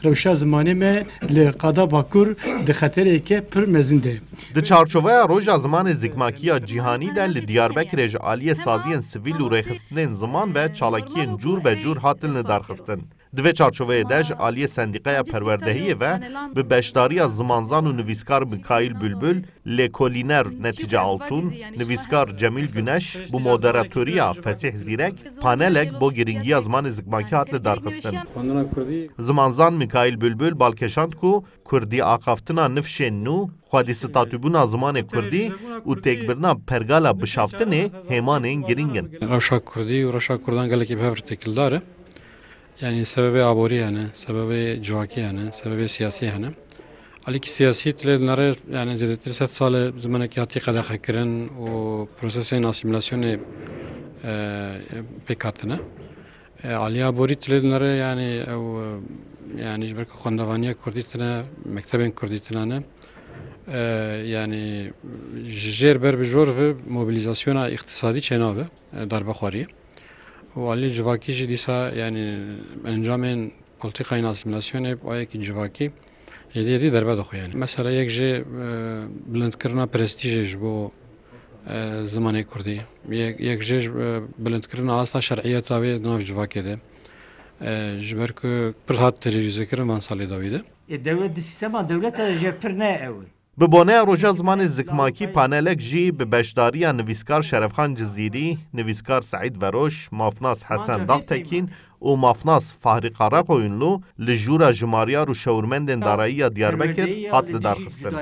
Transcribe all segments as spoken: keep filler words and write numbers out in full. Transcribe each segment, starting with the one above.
Rewşa zimanê me li qada Bakur di xetereke pir mezin de. Di çarçoveya Roja Zimanê Zikmakî ya Cîhanî de li Diyarbekirê ji aliyê saziyên sivîl û rêxistinên ziman ve çalakiyên cûr be cûr hatin lidarxistin. Di vê çarçoveyê de ji aliyê Sendîqeya Perwerdehiyê ve bi beşdariya zimanzan û nivîskar Mikaîl Bülbül, lêkolîner Netîce Altun, nivîskar Cemîl Güneş, bi moderatoriya Fesîh Zîrek, panelek bo girîngiya zimanê zikmakî hat lidarxistin. Zimanzan Mikaîl Bülbül balkêşand ku kurdî axaftina nifşên nû, xwedî statûbûna zimanê kurdî û têkbirina pergala bişaftinê hêmanên girîng in. Rewşa kurdî û rewşa kurdan gelekî bi hev re têkildar e. Yani sebebê aborî hene, sebebê civakî hene, sebebê siyasî hene. Alîkî siyasî tilê dinere, yani zêdetir sed sal e zimanekî hatî qedexekirin û prosesên asîmîlasyonê, e, pêk hatine. E, alî aborî tilê dinere, yani ew, e, yani ji ber ku xwendevaniya kurdî tine, mektebên kurdî tine ne. E, yani ji jêr ber bi jor ve mobilizasyona îqtisadî çênabe, e, darbe xwariyê. Û alî civakî jî dîsa, yani encamên polîtîkayên asîmîlasyonê bi ayekî civakî êdî êdî derbe dixwe. Yani mesela yek jê, e, bilindkirina prestîjê ji bo, e, zimanê kurdî. Yek, yek jê ji, e, bilindkirina asta şer'iyeta wê di nav civakê de. E, ji ber ku pir hat terorîzekirin van salê dawî de. Ê dewlet di sîstema dewleta de jê pir ne ew e. Bi boneya Roja Zimanê Zikmakî panelek jî bi beşdariya nivîskar Şerefxan Cizîrî, nivîskar Seîd Veroş, mafnas Hesen Dagtekîn û mafnas Fahrî Karakoyunlu li jûra jimaryar û şewirmendên darayî ya Diyarbekir hat lidarxistin.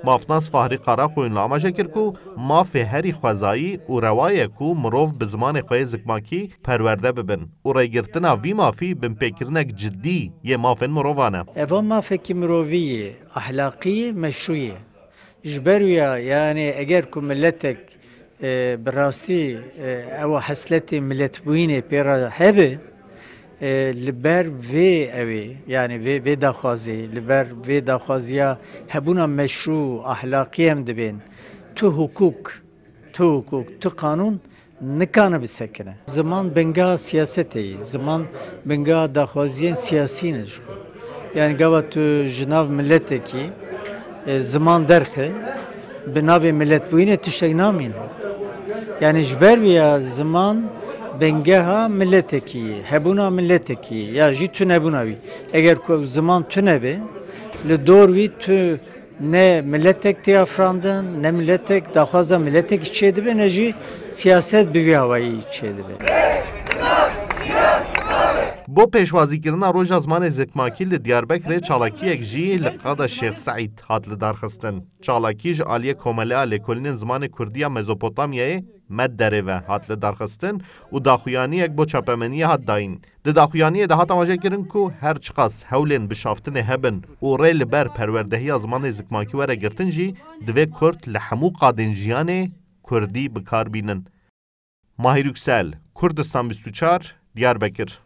Mafnas Fahrî Karakoyunlu amaje kir ku mafê herî xwezayî û rewa ye ku mirov bi zimanê xwe yê zikmakî perwerde bibin û rêgirtina vî mafî binpêkirinek cidî yê mafên mirovan e. Eva mafekî mirovî ye, ahlaqî ye, meşrû ye. Ji ber wî ya, yani eger ku miletek, e, bi rastî, e, ewa hesletê miletbûyînê pê re hebe, e, li ber vê ew ê, yani vê, vê daxwazê, li ber vê daxwaziya hebûna meşrû, ahlaqî em dibên. Tu hukuk, tu hukuk, tu qanûn nikane bisekine. Ziman bingeha siyasetê ye, ziman bingeha daxwaziyên siyasî ne ji xwe. Yani gava tu ji nav miletekî, e, ziman derxe, bi navê miletbûyînê tiştek namîne. Yani ji ber wî ya ziman bingeha miletekî ye, hebûna miletekî ye, ya jî tunebûna wî. Eger ku ziman tune be, li dor wî tu ne miletek tê afirandin, ne miletek daxwaza miletekî çêdibe, ne jî siyaset bi vî awayî çêdibe. Bo pêşwazîkirina Roja Zimanê Zikmakî li Diyarbekirê çalakiyek jî li qada Şêx Seîd hat lidarxistin. Çalakî ji aliyê Komeleya Lêkolînên Zimanê Kurdî ya Mezopotamyayê, MEDDERê ve hat lidarxistin û daxuyaniyek bo çapemeniyê hat dayîn. Di daxuyaniyê de hat amajekirin ku her çiqas hewlên bişaftinê hebin û rê li ber perwerdehiya zimanê zikmakî were girtin jî, divê kurd li hemû qadên jiyanê kurdî bi kar bînin. Mahir Yüksel, Kurdistan bîst û çar, Diyarbekir.